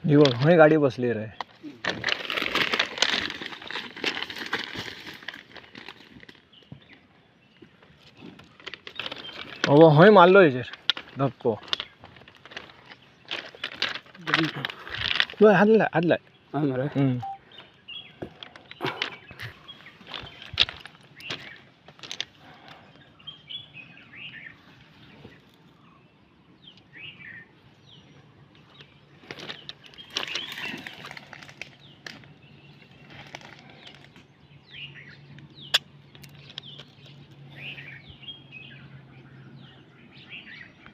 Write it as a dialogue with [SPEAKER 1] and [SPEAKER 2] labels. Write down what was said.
[SPEAKER 1] ही बघ, खंय गाडी बसली रे. बाबा खंय मारलो हेजेर धपको. हात लाय, हात लाय.
[SPEAKER 2] हा मरे.